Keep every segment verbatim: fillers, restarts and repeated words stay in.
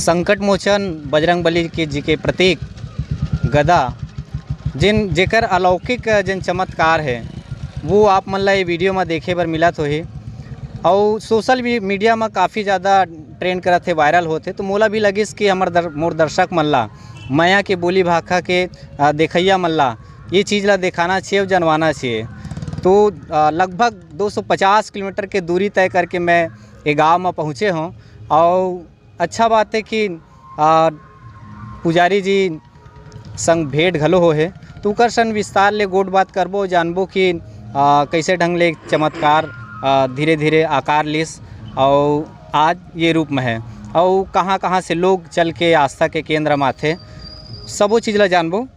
संकट मोचन बजरंग बली के जी के प्रतीक गदा, जिन जेकर अलौकिक जिन चमत्कार हे, वो आप मन ला ये वीडियो में देखे बर मिलत होही। अउ सोशल मी-, मीडिया में काफ़ी ज़्यादा ट्रेंड करत हे, वायरल होत हे, तो मोला भी लगिस कि हमर दर-, मोर दर्शक मन ला, मया के बोली भाखा के, अ, देखइया मन ला ये चीज़ ला देखाना चाहिए अउ जनवाना चाहिए। तो, अ, लगभग दो सौ पचास किलोमीटर के दूरी तय करके मैं ये गाँव में पहुँचे हों। अउ अच्छा बात हे कि, आ, पुजारी जी संग भेंट घलो होहे, तो ओकर संग विस्तार ले गोठ बात करबो, जानबो कि, आ, कइसे ढंग ले चमत्कार, आ, धीरे-धीरे आकार लिस अउ आज ये रूप में हे, अउ कहाँ-कहाँ से लोग चल के आस्था के केंद्र में आथे, सबो चीज ला जानबो।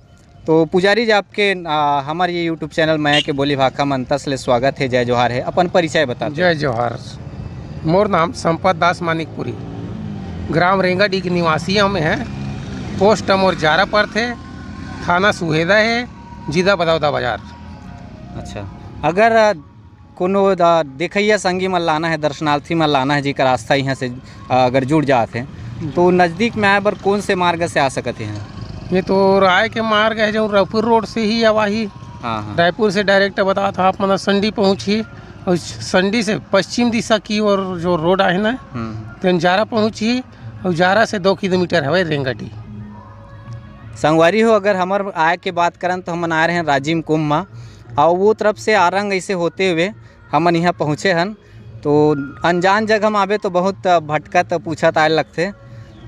तो पुजारी जी, आपके, आ, हमर ये YouTube चैनल मया के बोली भाखा मंतस ले स्वागत हे। जय जोहार हे, अपन परिचय बता दो। जय जोहार। मोर नाम संपत दास मानिकपुरी, ग्राम रेंगाडी के निवासी हमें हैं। पोस्ट मोर जारा परथे, थाना सुहेदा हे, जिला बलौदा बाजार। अच्छा, अगर, आ, कोनो द-, देखइया संगी मन लाना हे, दर्शनार्थी मन लाना हे, जेकर आस्था इहाँ से, अ, अगर जुड़ जात हे, तो नजदीक में आए बर कौन से मार्ग से आ सकत हे? ये तो राय के मार्ग हे, जो रायपुर रोड से ही आवाही। हाँ, हाँ। रायपुर से डायरेक्ट बतात हों आप मन, संडी पहुँचही, अउ संडी से पश्चिम दिशा की ओर जो रोड आहे ना, हम्म। तेन जारा पहुँचही, अउ जारा से दो किलोमीटर हवे रेंगाटी। संगवारी हो, अगर हमर आए के बात करन, तो हमन आए रहेन राजिम कुंभ मा, अउ वो तरफ से आरंग ऐसे होते हुए हमन इहाँ पहुँचे हन। तो अनजान जगह म आबे तो बहुत भटकत पूछत आए लगथे।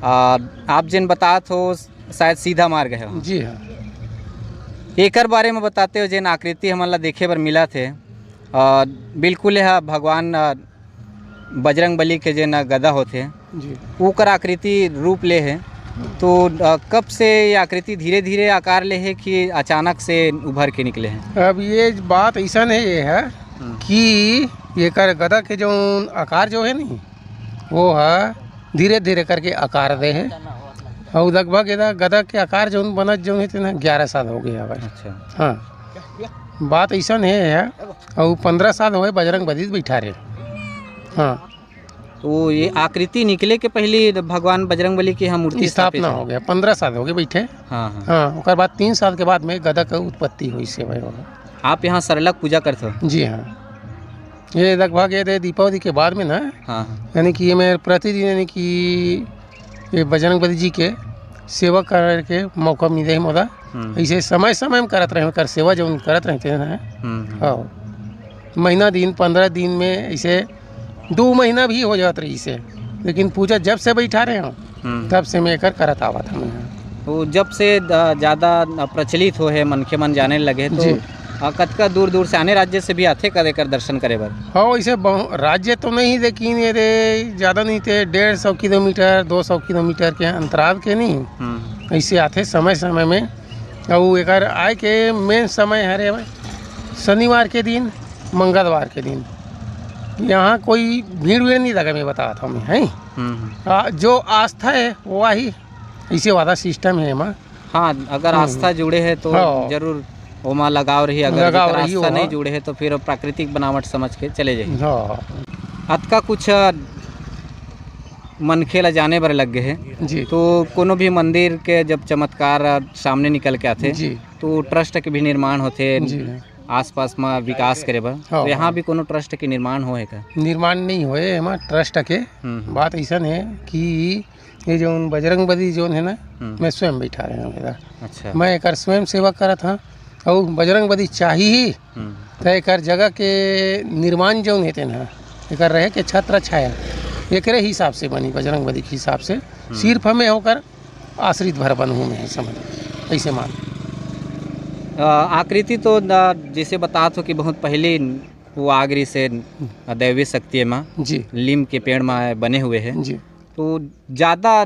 आ, आप जेन बतात हो शायद सीधा मार्ग हे। जी हाँ। एकर बारे म बताते हो जेन आकृति हमन ला देखे बर मिलत हे, आ, बिल्कुल यह भगवान, आ, बजरंग बली के जेन गदा होथे, जी। ओकर आकृति रूप ले हे। तो, अ, कब से ये आकृति धीरे-धीरे आकार ले हे कि अचानक से उभर के निकले हे? अब ये बात अइसन हे, ये हे हम्म। कि एकर गदा के जौन आकार जो हे नी, वो ह धीरे-धीरे करके आकार दे हे। अउ लगभग एदा गदा के आकार जौन बनत जौन हे, तेन ह ग्यारह साल हो गए हवय। अच्छा। हाँ, बात अइसन हे, हे। अउ पंद्रह साल होए बजरंग बली बइठा रहे। हाँ। तो ये आकृति निकले के पहली भगवान बजरंग बली के यहाँ मूर्ति स्थापित स्थापना हे। हो गया, पंद्रह साल हो गए बैठे। हाँ, हाँ। हाँ, ओकर बाद तीन साल के बाद में गदा के उत्पत्ति होइस हे भाई। आप यहाँ सरलग पूजा करथो? जी हाँ। ये लगभग ये दे दीपावली के बाद में ना, हाँ, हाँ। यानी कि ये मैं प्रतिदिन, यानी कि ये बजरंग बली जी के सेवा करे के मौका मिले हे मोला। हम्म। ऐसे समय समय में करत रहे, कर सेवा जौन करत रहते हैं। हम्म, हम्म। हाँ। महीना दिन, पंद्रह दिन में ऐसे दो महीना भी हो जात रहिस हे, लेकिन पूजा जब से बैठा रहे हों, हम्म। तब से मैं एकर करत आवत हूँ। तो जब से द-, ज्यादा प्रचलित हो हे, मनखे मन जाने लगे, तो जी। अ, कतका दूर-दूर से, आने राज्य से भी आथे का एकर दर्शन करे बर? हाँ, वैसे बहु-, राज्य तो नहीं, लेकिन ये रे, ज्यादा नहीं ते डेढ़ सौ किलोमीटर, दो सौ किलोमीटर के अंतराल के नहीं, हम्म। ऐसे आथे समय-समय में। अउ एकर आए के मेन समय हरे शनिवार के दिन, मंगलवार के दिन। यहाँ कोई भीड़-वीड़ नहीं लगे, मैं बतावत हूँ मैं, हैं? हम्म, हम्म। आ, जो आस्था हे, वही ऐसे वाला सिस्टम हे एमा। हाँ, अगर हम्म। आस्था जुड़े हे तो हाँ। जरूर ओमा लगाव रही, अगर लगाव जेकर रही आस्था ओमा। नहीं जुड़े हे तो फिर प्राकृतिक बनावट समझ के चले जाही। हाँ। अतका कुछ मनखे ला जाने बर लग गए हे। जी। तो कोनो भी मंदिर के जब चमत्कार सामने निकल के आथे, जी। तो ट्रस्ट के भी निर्माण होथे जी। आसपास में विकास करे बर। हाँ, तो यहाँ हाँ। भी कोनो ट्रस्ट के निर्माण होए का? निर्माण नहीं होए एमा ट्रस्ट के। हम्म, हम्म। बात अइसन हे कि ये जौन बजरंग बली जौन हे ना, हम्म। मैं स्वयं बैठा रहे हूँ एला। अच्छा। मैं एकर स्वयं सेवा करत हूँ, अउ बजरंग बली चाही ही, हम्म। त एकर जगह के निर्माण जौन हे तेन ह, एकर रहे के छत्र छाया, एकरे हिसाब से बनी, बजरंग बली के हिसाब से। हम्म। सिर्फ मैं ओकर आश्रित भर बनहूँ मैं, समझ, ऐसे मान। अ, आकृति तो न, जैसे बतात हो कि बहुत पहले वो आग रहिस हे, अ, दैवी शक्ति एमा, जी। लीम के पेड़ में बने हुए हे। जी। तो ज्यादा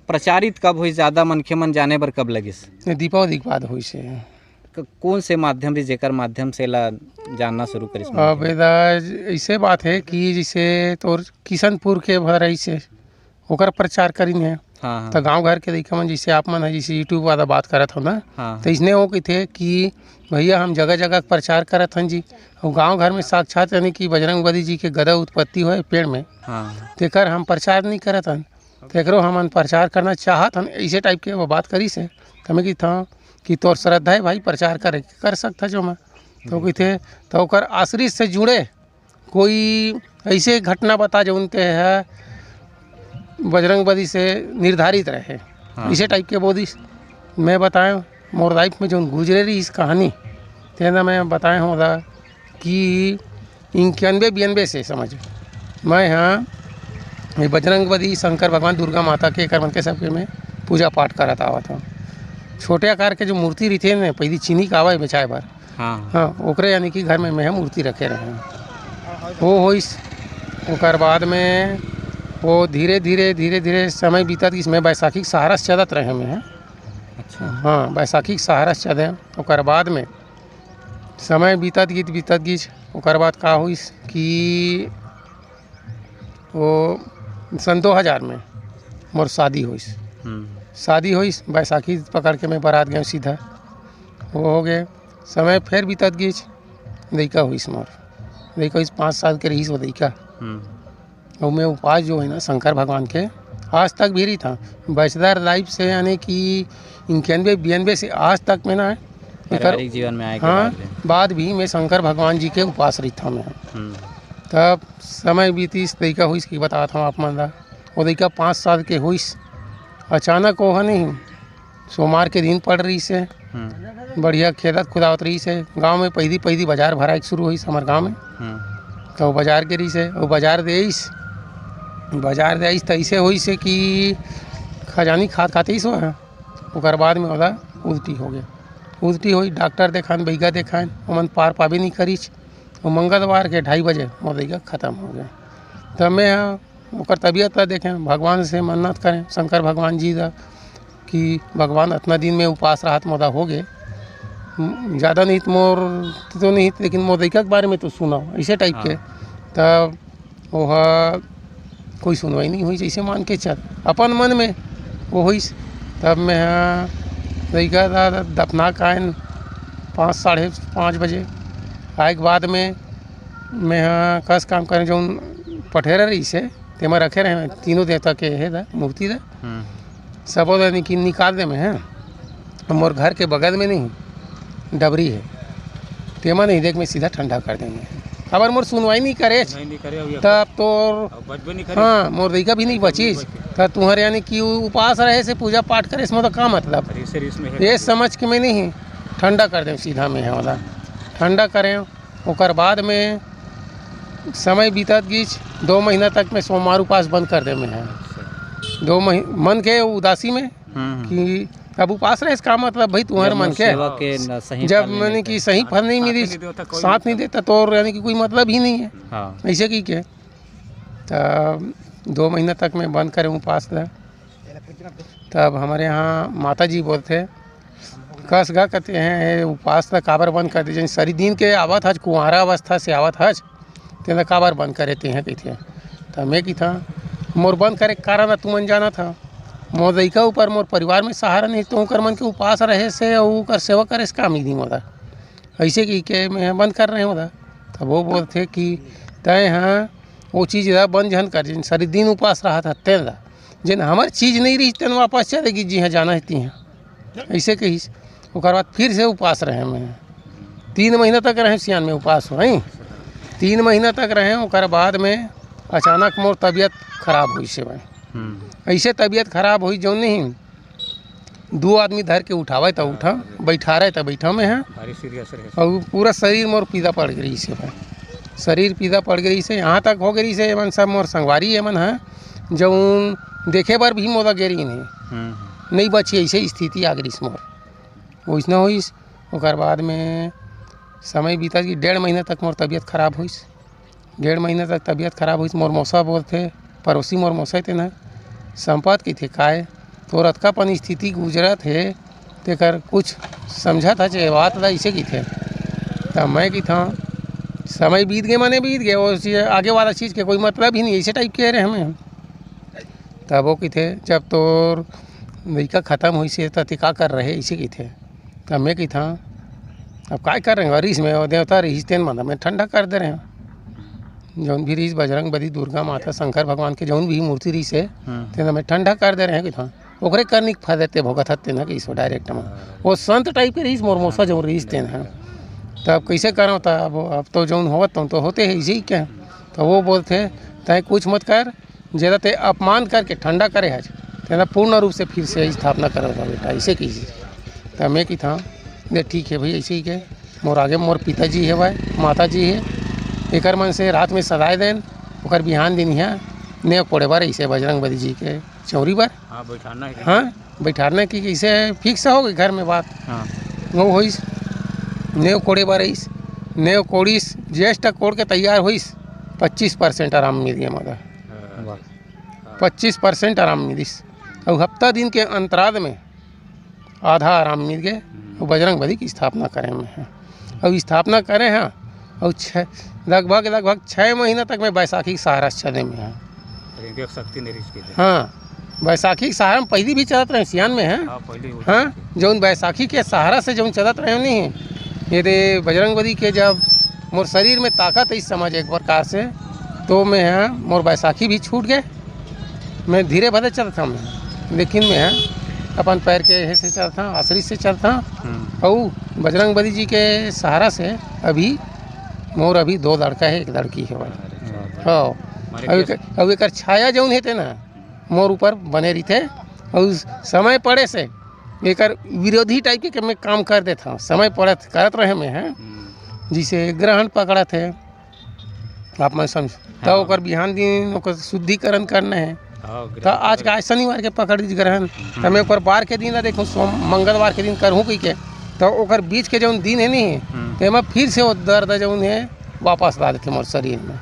प्रचारित कब होइस, ज्यादा मनखे मन जाने बर कब लगिस? ये दीपावली के बाद होइस हे। क-, कौन से माध्यम रहिस, जेकर माध्यम से ला जानना शुरू करिस मनखे अब मन? एदा ऐसे बात हे कि जैसे तोर किशनपुर के भर रहिस हे, ओकर प्रचार करिन हे। हाँ, हाँ। त गाँव घर के लइका मन, जैसे आप मन ह, जैसे YouTube वाला बात करत हो ना, हाँ, त हाँ। इसने वो कहिथे कि भैया, हम जगह-जगह प्रचार करत हन जी, अउ गाँव घर में साक्षात, यानी कि बजरंग बली जी के गदा उत्पत्ति होए पेड़ में, हाँ। तेकर हम प्रचार नहीं करत हन। तेकरो हमन प्रचार करना चाहत हन, ऐसे टाइप के वो बात करिस हे। त मैं कहिथंव कि तोर श्रद्धा हे भाई, प्रचार करे, कर सकत हस जो मैं। तो कहिथे, तो ओकर आश्रित से जुड़े कोई ऐसे घटना बता, जौन ते ह बजरंग बली से निर्धारित रहे, हाँ। इसे टाइप के बोलिस। मैं बताएं, मोर लाइफ में जौन गुजरे रहिस कहानी, तेन मैं बताए हंव ओला कि इक्यानवे बयानवे से समझ, मैं हाँ ये बजरंग बली, शंकर भगवान, दुर्गा माता के, एकर मन के सबके मैं पूजा पाठ करत आवत हंव। छोटे आकार के जो मूर्ति रहिथे न, पहिली चीनी के आवय बेचाए बर, हाँ। हाँ, ओकरे यानी कि घर में मैं मूर्ति रखे रहेंव। वो होइस, ओकर बाद में वो धीरे-धीरे, धीरे-धीरे समय बीतत गिस। मैं बैसाखी के सहारा से चलत रहेंव मैं। अच्छा। हाँ, बैसाखी के सहारा से चलेंव। ओकर बाद में समय बीतत गिस, बीतत गिस। ओकर बाद का होइस कि वो सन दो हज़ार में मोर शादी होइस। हम्म। शादी होइस, बैसाखी पकड़ के मैं बारात गेंव सीधा। वो हो गे, समय फेर बीतत गिस, लइका होइस मोर। लइका होइस, पाँच साल के रहिस वो लइका। हम्म। अउ मैं उपास जो हे ना शंकर भगवान के, आज तक भी रहिथंव। बैचलर लाइफ से यानी कि इक्यानवे बयानवे से आज तक मैं ना एकर पारिवारिक जीवन में आए के हाँ, बाद ले। बाद भी मैं शंकर भगवान जी के उपास रहिथंव मैं। हम्म। तब समय बीतिस, लइका होइस कि बतात हंव आप मन ला। वो लइका पाँच साल के होइस, अचानक वो ह नहीं, सोमवार के दिन पड़ रहिस हे, हम्म। बढ़िया खेलत कुदावत रहिस हे। गांव में पहिली पहिली बाजार भराए के शुरू होइस हमर गांव में। हम्म। तो बाजार गे रहिस हे, वो बाजार दे आइस, बाजार दे आइस त अइसे होइस हे कि खजानी खात खात आइस वो ह, ओकर बाद में ओला उल्टी हो गे। उल्टी होइस, डॉक्टर देखाएन, बइगा देखाएन, ओमन पार पाबे नहीं करिस। वो मंगलवार के ढाई बजे मोर लइका खतम हो गे। तब मैं ह ओकर तबीयत ला देखेंव, भगवान से मन्नत करेंव, शंकर भगवान जी ला, कि भगवान अतना दिन में उपास रहत मोला हो गे, म-, ज़्यादा नहीं त मोर तो नहीं, लेकिन मोर लइका के बारे में तो सुनव, अइसे टाइप के। हाँ। तब ओह कोई सुनवाई नहीं होइस, जइसे मान के चल, अपन मन में वो होइस। तब मैं ह लइका ला दफना के आएन पाँच, साढ़े पाँच बजे। आए के बाद में मैं ह कस काम करेंव, जौन पठेरा रहिस हे, तेमा रखे रहेंव तीनों देवता के हे ला, मूर्ति ला। हम्म। सबो ला निकि-, निकाल देंव मैं ह। मोर घर के बगल में नहीं, डबरी हे, तेमा नहीं देख, मैं सीधा ठंडा कर देंव मैं। काबर मोर सुनवाई नहीं करेच, नहीं, नहीं करे, अउ ये तब तोर अब बचबे नहीं करे। हाँ, मोर लइका भी नहीं बचबे नहीं बचिस। बचे। त तुंहर यानी कि उ-, उपास रहे से, पूजा पाठ करे से, मतलब का मतलब? अरे, इसे रीस में है ये समझ के मैं नहीं, ठंडा कर देंव सीधा मैं ह ओला। ठंडा करेंव, ओकर बाद में समय बीतत गिस, दो महीना तक मैं सोमवार उपास बंद कर देंव मैं ह। अच्छा। दो मही-, मन के उदासी में हम्म, हम्म। कि अब उपास रहे, इसका मतलब भाई तुम्हारे जब मन के सेवा के न सही जब फल नहीं मैंने मिलता कि है। सही फल नहीं मिली, साथ नहीं देता, कोई साथ नहीं मतलब देता तो और यानी कि कोई मतलब ही नहीं है। हाँ। ऐसे की के तब दो महीना तक मैं बंद करेंव उपास ला। तब हमारे यहाँ माता जी बोलथे, "कस गा," कहते हैं, "ये उपास ला काबर बंद कर दे, जैसे सरी दिन के आवत हच, कुंवारा अवस्था से आवत हच, तेला काबर बंद करे तें ह?" कहिथे। त मैं कहिथंव, "मोर बंद करे के कारण ल तुमन जानत हव, मोर लइका ऊपर, मोर परिवार में सहारा नहीं, तो ओकर मन के उपास रहे से अउ ओकर सेवा करे से का मिलही मोला?" ऐसे कहि के मैं बंद कर रहे हंव ओला। तब वो बोलथे कि तैं ह वो चीज ला बंद झन कर, जेन सरी दिन उपास रहत ह तेन ला, जेन हमर चीज नहीं रही तेन वापस चले गिस जिहां जाना हे तिहां। ऐसे कहिस। ओकर बाद फिर से उपास रहेंव मैं, तीन महीना तक रहेंव सियान में उपास हों। तीन महीना तक रहेंव, ओकर बाद में अचानक मोर तबीयत खराब होइस हे भाई। हम्म। ऐसे तबीयत खराब होइस जौन नहीं, दू आदमी धर के उठावय त उठंव, बइठारय त बइठंव मैं ह। भारी सीरियस रहे। अउ पूरा शरीर मोर पीला पड़ गे रहिस हे भाई, शरीर पीला पड़ गे रहिस हे। यहाँ तक हो गे रहिस हे, एमन सब मोर संगवारी एमन ह, जउन देखे बर भी मोला गे रहिन हे, हम्म। नइ बचे, अइसे स्थिति आ गे रहिस मोर। वइसना होइस, ओकर बाद में समय बीतत कि डेढ़ महीना तक मोर तबीयत खराब होइस। डेढ़ महीना तक तबीयत खराब होइस। मोर मौसा बोलथे, पड़ोसी मोर मौसा हे, तेन ह संपत कहिथे, "काय तोर अतका पन स्थिति गुजरत हे, तेकर कुछ समझत हच ए बात ला?" अइसे कहिथे। त मैं कहिथंव, "समय बीत गे, माने बीत गे, वो चीज, आगे वाला चीज के कोई मतलब ही नहीं," अइसे टाइप के रहे हमें। तब वो कहिथे, "जब तोर लइका खतम होइस हे, त तें का कर रहे?" अइसे कहिथे। तब मैं कहिथंव, "अब काय कर रहे हो? रिस में वो देवता रिहिस तेन मन, मैं ठंडा कर दे रहे हंव।" जौन भी रहिस बजरंग बली, दुर्गा माता, शंकर भगवान के जौन भी मूर्ति रहिस हे, हम्म। तेन में ठंडा कर दे रहे हैं कि हाँ, ओकरे करनी के फायदा ते भोगत हत तेन कहिस डायरेक्ट में। हाँ। वो संत टाइप के रहिस, मोर मोसा जौन रहिस तेन ह। तब कैसे करव? तब अब तो जौन होवत तौन तो होते है इसी के। तो वो बोलते, "तय कुछ मत कर, जेला ते अपमान करके ठंडा करे हच, तेला पूर्ण रूप से फिर से स्थापना करत रह बेटा," ऐसे कहिस। त मैं कहिथंव, "दे ठीक है भाई, ऐसे ही के, मोर आगे मोर पिताजी हेवय, माताजी हे, एकर मन से रात में सदाय देन, ओकर बिहान दिन इहाँ नेव कोड़े बर ऐसे बजरंग बली जी के चौरी बर।" हाँ, बैठारना है। हाँ, बैठारना कि कैसे फिक्स हो गई घर में बात। हाँ। वो होइस, नेव कोड़े बर आइस, नेव कोड़िस, जस्ट कोड़ के तैयार होइस, पच्चीस परसेंट आराम मिल गया मगर। हाँ। वाह। पच्चीस परसेंट आराम मिलिस। अउ हफ्ता दिन के अंतराल में आधा आराम मिल गए। हम्म। अउ बजरंग बली की स्थापना करे में है। अउ स्थापना करे हैं, अउ छः, लगभग, लगभग छः महीना तक मैं बैसाखी के सहारा से चले में है। लेकिन देख सकती नहीं रिस्क के। हाँ, बैसाखी के सहारा में पहली भी चलत रहे, सियान में है। हाँ, पहले वो हाँ, चलती। जौन बैसाखी के सहारा से जौन चलत रहे नहीं, ये दे बजरंग बली के जब मोर शरीर में ताकत है इस समझ एक प्रकार से, तो मैं, हाँ, मोर बैसाखी भी छूट गए। मैं धीरे भले चलत हूँ, लेकिन मैं अपन पैर के हे से चलत हूँ, आश्रित से चलत हूँ। हम्म। अउ बजरंग बली जी के सहारा से अभी मोर अभी दो लड़का है, एक लड़की है। अरे, वाह। हाँ। माने अउ कि एक, अउ एकर छाया जौन हे ते ना, मोर ऊपर बने रहिथे। अउ समय पड़े से एकर विरोधी टाइप के, के मैं काम कर देथंव। समय पड़त करत रहे मैं, हैं। हम्म। जैसे ग्रहण पकड़त हे, आप मन समझ, त हाँ। ओकर बिहान दिन ओकर शुद्धिकरण करना है। हाँ, त ग्रहण आज पकड़- का, आज शनिवार के पकड़ दीजिए ग्रहण, हम्म। त मैं ओकर बार के दिन ला देखूँ, सोम, मंगलवार के दिन करहूँ कहि के, त ओकर बीच के जौन दिन है नहीं, हम्म। तेमा फिर से वो दर्द जौन है वापस ला देथे मोर शरीर में।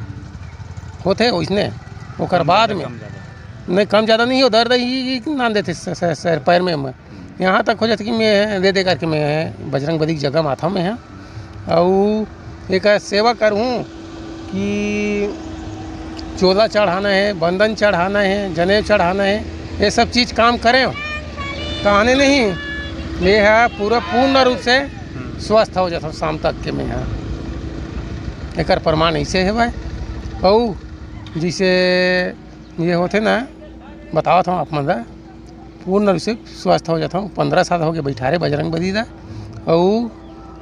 होथे वैसने, ओकर कम बाद ज़्यादा, में कम ज़्यादा। नहीं, कम ज़्यादा नहीं हो, दर्द ही, ही नाम देथे स-, स-, सर, पैर में, में। यहाँ तक हो जाथे कि मैं दे, दे करके मैं बजरंग बली के जगह माथा में है। अउ एकर सेवा करहूँ कि चोला चढ़ाना है, बंदन चढ़ाना है, जनेव चढ़ाना है, ये सब चीज़ काम करेंव। त आने नहीं, ये है पूरा पूर्ण रूप से हम्म। स्वस्थ हो जाता शाम तक के मैं यहाँ। एकर प्रमाण ऐसे है भाई। अउ जैसे ये होथे ना, बतावत हूँ आप मन ला, पूर्ण रूप से स्वस्थ हो जात हूँ। पंद्रह साल हो गए बैठारे बजरंग बली ला, अउ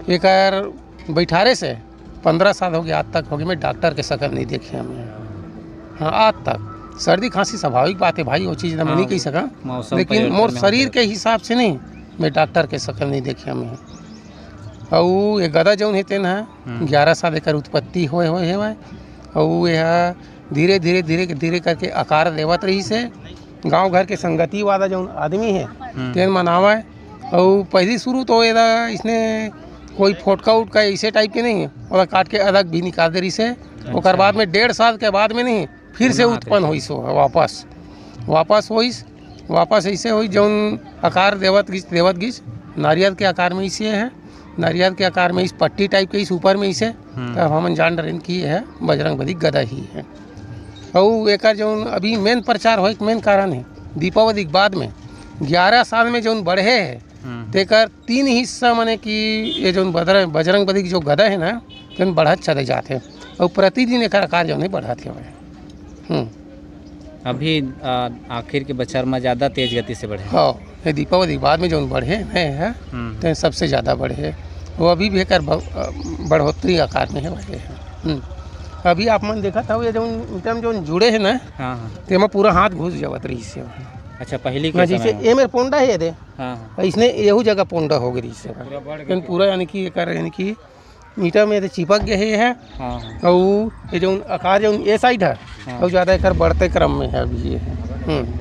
एकर बैठारे से पंद्रह साल हो गए, आज तक हो गए, मैं डॉक्टर के शकल नहीं देखे हमें। हाँ, आज तक। सर्दी खांसी स्वाभाविक बात है भाई, वो चीज़ ला मैं हाँ, नहीं कही सका, मौसम लेकिन परिवर्तन मोर में शरीर होता है। के हिसाब से नहीं, मैं डॉक्टर के शकल नहीं देखे हमें। अउ ये गदा जौन हे तेन ह हम्म। ग्यारह साल एकर उत्पत्ति होए, होए हेवय। अउ ये ह धीरे, धीरे, धीरे, धीरे करके आकार लेवत रहिस हे। गांव घर के संगति वाला जौन आदमी हे, हम्म। तेन मन आवय। अउ पहिली शुरू तो एला इसने कोई फोटका उटका ऐसे टाइप के नहीं हे, ओला काट के अलग भी निकाल दे रहिस हे। अच्छा। ओकर बाद में डेढ़ साल के बाद में नहीं, फिर से पुनः आते उत्पन्न हैं। होइस हो, वापस, वापस होइस, वापस ऐसे होइस, जौन आकार देवत गिस, देवत गिस, नारियल के आकार में ऐसे है, नारियल के आकार में इस पट्टी टाइप के इस ऊपर में ऐसे, हम्म। तब हमन जान डरेन कि ये है बजरंग बली गदा ही है। अउ एकर जौन अभी मेन प्रचार होए के मेन कारण है, दीपावली के बाद में ग्यारह साल में जौन बढ़े है, हम्म। तेकर तीन हिस्सा, माने कि ये जौन बदर-, बजरंग बली के जो गदा है ना, तेन बढ़त चले जात हे। अउ प्रतिदिन एकर आकार जौन है बढ़त हे। हम्म। अभी, आ, आखिर के बछर में ज़्यादा तेज गति से बढ़े। हाँ, ये दीपावली के बाद में जौन बढ़े नए है, हम्म। तेन सबसे ज़्यादा बढ़े। वो अभी भी एकर ब-, अ, बढ़ोतरी आकार में है, बढ़े है। हम्म। अभी आप मन देखत हव, ये जौन ईंटा में जौन जुड़े है ना, हाँ, हाँ। तेमा पूरा हाथ घुस जावत रहिस हे। अच्छा, पहली के ना, जैसे समय में। ये मेर पोंडा है, ये दे। हाँ, हाँ। अइसने एहू जगह पोंडा हो गई से। पूरा बढ़ गया। लेकिन पूरा यानी कि एकर यानी कि ईंटा में तो चिपक गए हे। हाँ, हाँ। अउ ये जौन आकार जौन ये साइड है, हाँ। अउ ज़्यादा एकर बढ़ते क्रम में है अभी ये। हम्म।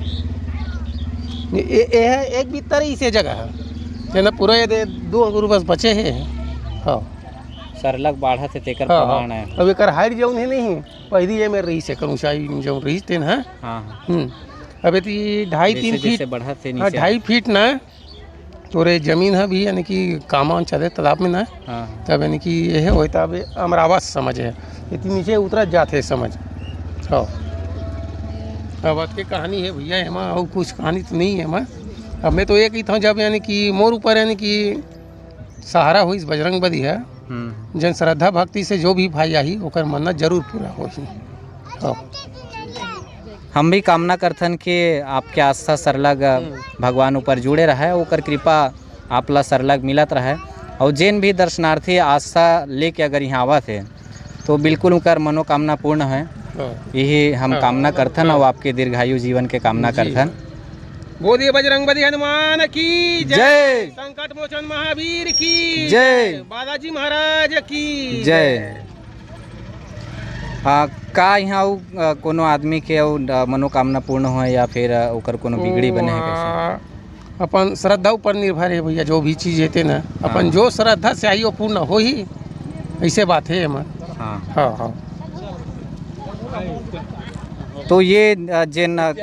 ये, ये, ये है एक बित्तर ही से जगह है। ये ना पूरा ये दे दो अंगुर बस बचे हे। हाँ। सरलग बाढ़त हे तेकर हाँ, हाँ। प्रमाण है। अब एकर हाइट जौन है नहीं, पहली ये में रहिस हे, एकर ऊंचाई जौन रहिस तेन है। हाँ, हाँ। हम्म। अब यदि ढाई जैसे, तीन जैसे फीट, बढ़त हे हाँ, नीचे। ढाई फीट ना, तोरे जमीन ह भी यानी कि कामा चले तालाब में ना, हाँ। तब यानी कि ये होए, तब अमरावत समझ है, इतनी नीचे उतरत जात है समझ। हाँ। अब आज के कहानी है भैया, एमा अउ कुछ कहानी तो नहीं है एमा। अब मैं तो ये कहित हूँ, जब यानी कि मोर ऊपर यानी कि सहारा होइस बजरंग बली है, हम्म। जेन श्रद्धा भक्ति से जो भी भाई आही, ओकर मन्नत जरूर पूरा होही। हाँ। हम भी कामना करथन कि आपके आस्था सरलग हम्म। भगवान ऊपर जुड़े रहय, ओकर कृपा आप ला सरलग मिलत रहय। अउ जेन भी दर्शनार्थी आस्था लेके अगर इहाँ आवत हे, तो बिल्कुल ओकर मनोकामना पूर्ण होय, हाँ। यही हम हाँ। कामना करथन, हाँ। अउ आपके दीर्घायु जीवन के कामना जी। करथन। बोलिए बजरंगबली हनुमान की जय। जय। संकट मोचन महावीर की जय। बालाजी महाराज की जय। जय। आ, का इहाँ अउ, आ, कोनो आदमी के अउ, आ, मनोकामना पूर्ण होय या फिर, आ, ओकर कोनो बिगड़ी बने हे कइसे? आ, अपन श्रद्धा ऊपर निर्भर हे भैया, जो भी चीज हेते ना, अपन हाँ। जो श्रद्धा से आही, वो पूर्ण होही, ऐसे बात हे एमा। हाँ। हाँ, हाँ। तो ये, आ, जेन, आ,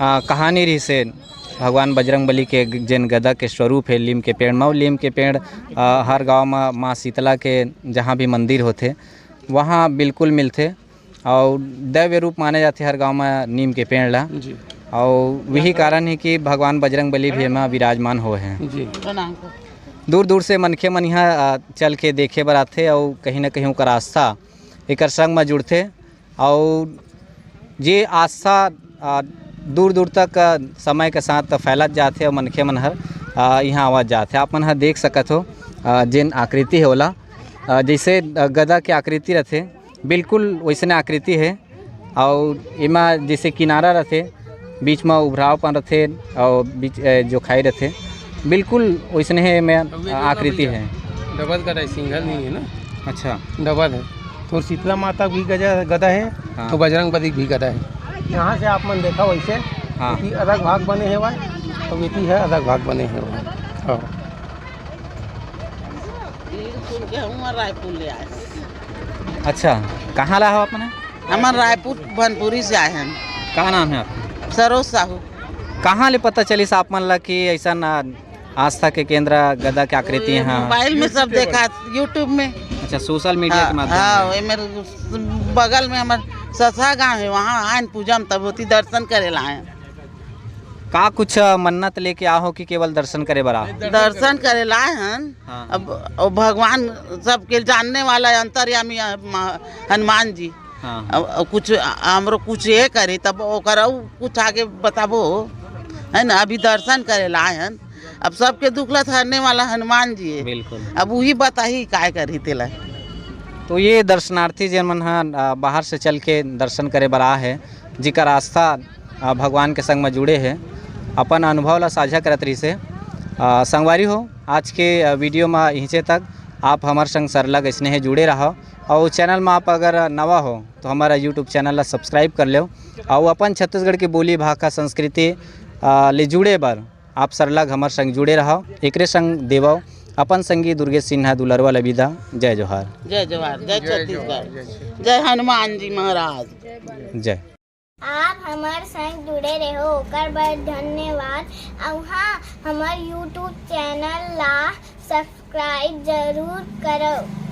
आ, कहानी रहिसे, भगवान बजरंग बली के ग-, जेन गदा के स्वरूप हे लीम के पेड़ म, अउ लीम के पेड़, अ, हर गांव म माँ शीतला के जहाँ भी मंदिर होथे, वहाँ बिल्कुल मिलथे। अउ दैव्य रूप माने जाथे हर गांव म नीम के पेड़ ला। जी। अउ वही कारण हे कि भगवान बजरंग बली भी एमा विराजमान होए हे। जी। दूर-दूर से मनखे मन इहाँ, अ, चल के देखे बर आथे अउ कहीं न कहीं ओकर आस्था एकर संग म जुड़थे। अउ जे आस्था, अ, दूर-दूर तक, अ, समय के साथ फैलत जाथे अउ मनखे मन हर, अ, इहाँ आवत जाथे। आप मन ह देख सकत हो, अ, जेन आकृति हे ओला, अ, जइसे, अ, गदा के आकृति रथे, बिल्कुल वइसने आकृति हे। अउ एमा जइसे किनारा रथे, बीच म उभरावपन रथे अउ बीच, ए, जो खाई रथे, बिल्कुल वइसने हे एमे अउ ये जो आकृति ना हे। भैया, डबल गदा हे, सिंगल नहीं है ना। अच्छा। डबल है। तो शीतला माता भी गजा, गदा है, हाँ। तो बजरंग बली भी गदा है। यहाँ से आप मन देखा वैसे, हाँ। एती अलग भाग बने हे भाई, तो एती है अलग भाग बने हे भाई। हाँ। भीड़ सुन के हम रायपुर ले आए। अच्छा, कहाँ ला हो आप मन? हमन रायपुर बनपुरी से आए हन। का नाम हे आपका? सरोज साहू। कहाँ ले पता चलिस आप मन ला कि अइसन, आ, आस्था के केंद्र गदा के आकृति वो हे? मोबाइल में सब देखा, YouTube में। अच्छा, सोशल मीडिया के हाँ, माध्यम हाँ, से। एमे बगल में हमर ससहा गाँव हे, वहाँ आयन पूजा में तब होती दर्शन करे ला आयन। का कुछ, अ, मन्नत लेके आहो कि केवल दर्शन करे बर आहो? दर्शन करे ला आए हन। हाँ। अब, अब भगवान सबके जानने वाला है, अंतर्यामी है, मा-, हनुमान जी। हाँ, हाँ। अब, अब कुछ, आ, हमरो कुछ ये करे, तब ओकर अउ कुछ आगे बताबो, है ना? अभी दर्शन करे ला आए हन। अब सबके दुख ला हरने वाला हनुमान जी है। बिल्कुल। अब वही बताही काय करही तेला। तो ये दर्शनार्थी जेन मन ह, आ, बाहर से चल के दर्शन करे बर आ हे, जेकर आस्था, आ, भगवान के संग म जुड़े हे, अपन अनुभव ला साझा करत रहिसे। आ, संगवारी हो, आज के, आ, वीडियो म इहिचे तक। आप हमर संग सरलग अइसने हे जुड़े रहव, अउ चैनल म आप अगर नवा हो, तो हमर YouTube चैनल ला subscribe कर लेव, अउ अपन छत्तीसगढ़ के बोली, भाखा, संस्कृति, आ, ले जुड़े बर आप सरलग हमर संग जुड़े रहव। एकरे संग देवव अपन संगी दुर्गेश सिन्हा दुलरवा ल विदा। जय जोहार। जय जोहार, जय जय जोहार, छत्तीसगढ़। जय छत्तीसगढ़। जय हनुमान जी महाराज। जय। आप हमर संग जुड़े रहो, ओकर बर धन्यवाद। अउ हाँ, हमर YouTube चैनल ला subscribe जरूर करव।